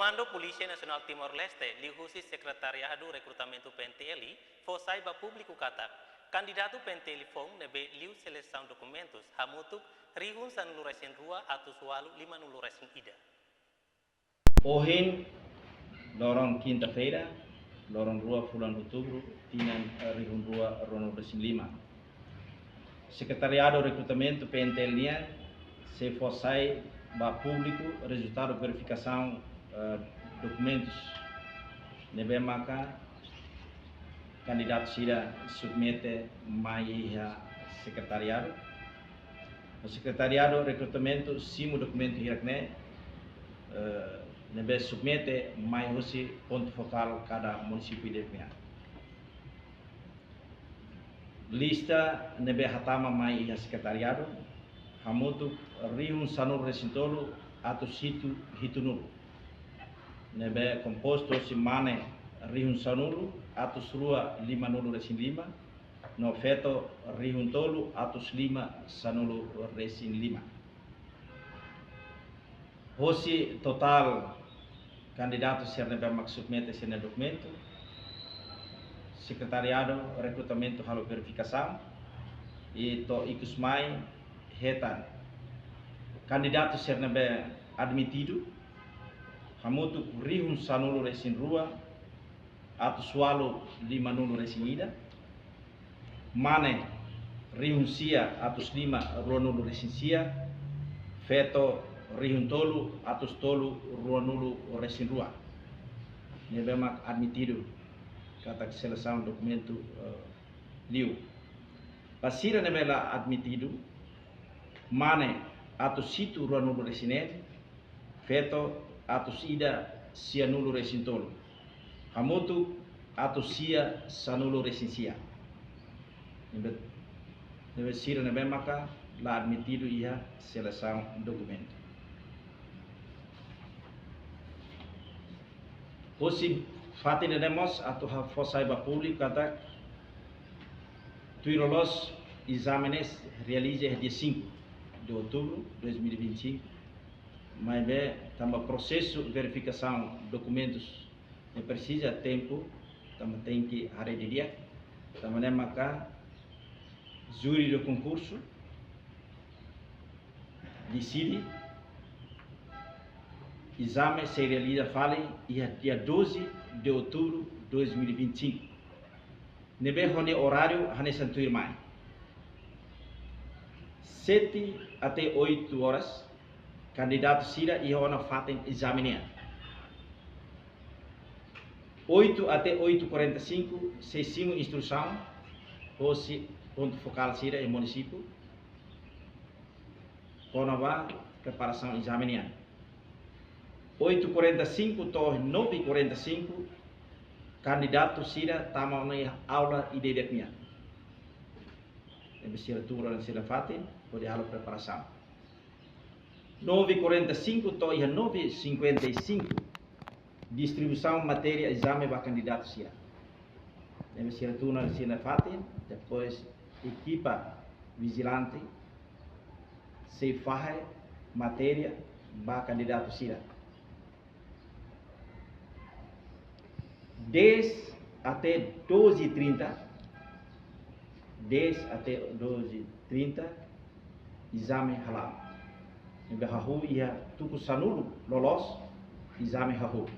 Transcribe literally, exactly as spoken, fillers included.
Komandu Polísia Nasionál Timor-Leste, liuhusi Sekretariadu Rekrutamentu P N T L, fó sai ba públiku katak kandidatu P N T L foun ne'ebé liu selesaun dokumentus hamutuk rihun sanulu-resin-rua atus ualu limanulu-resin-ida. Ohin, loron kinta-feira, loron rua fulan Outubru, tinan, eh, rihun rua ruanulu-resin-lima. Sekretariadu Rekrutamentu P N T L nian sei fó sai ba públiku rezultadu verifikasaun, eh, dokumentus ne'ebé maka kandidatu sira submete mai iha sekretariadu. Sekretariadu Rekrutamentu simu dokumentu hirak-ne'e, eh, ne'ebé submete mai husi pontu fokál kada munisípiu ida-idak nian. Lista ne'ebé hatama mai iha sekretariadu hamutuk rihun sanulu-resin-tolu atus hitu hitunulu, ne'ebé kompostu husi mane rihun sanulu atus rua limanulu-resin-lima, no feto rihun tolu atus lima sanulu-resin-lima. Hosi totál kandidatu sira ne'ebé mak submete sira-nia dokumentu, Sekretariadu Rekrutamentu halo verifikasaun, i to'o ikus mai hetan kandidatu sira ne'ebé admitidu hamutuk rihun sanulu-resin-rua atus ualu limanulu-resin-ida, mane rihun sia atus lima ruanulu-resin-sia, feto rihun tolu atus tolu ruanulu-resin-rua, ne'ebé mak admitidu katak selesaun dokumentu, eh, liu. Ba sira ne'ebé la admitidu, mane atus hitu ruanulu-resin-neen, feto atus ida sianulu-resin-tolu, hamutuk atus sia sanulu-resin-sia. Ne'ebé, ne'ebé sira ne'ebé maka la admitidu iha selesaun dokumentu. Hosi fatin ida-ne'e mós atu ha-, fó sai ba públiku katak tuir loloos ezame ne'e realiza iha dia cinco de outubro de dois mil e vinte e cinco. Maibé tanba prosesu verifikasaun dokumentus ne'e presiza tempu, tanba tenke haree didi'ak, tanba ne'e maka júri do concurso deside ezame sei realiza fali iha dia doze de outubro de dois mil e vinte e cinco. Ne'ebé ho nia oráriu hanesan tuirmai. Sete até oito horas, kandidatu sira iha ona fatin ezame nian. Oito até oito e quarenta e cinco, sei simu instrusaun hosi pontu fokál sira iha munisípiu kona-ba preparasaun ezame nian. Oito e quarenta e cinco to'o nove e quarenta e cinco, kandidatu sira tama ona iha aula ida-idak nian. Ne'ebé sira tuur ona sira fatin hodi halo preparasaun. Nove e quarenta e cinco to'o iha nove e cinquenta e cinco, distribuisaun matéria ezame ba kandidatu sira. Ne'ebé sira tuur ona sira fatin, depois ekipa vijilante sei fahe matéria ba kandidatu sira. Dez até doze e trinta, dez até doze e trinta, ezame hala'o. Ne'ebé hahú iha tuku sanulu loloos, ezame hahú.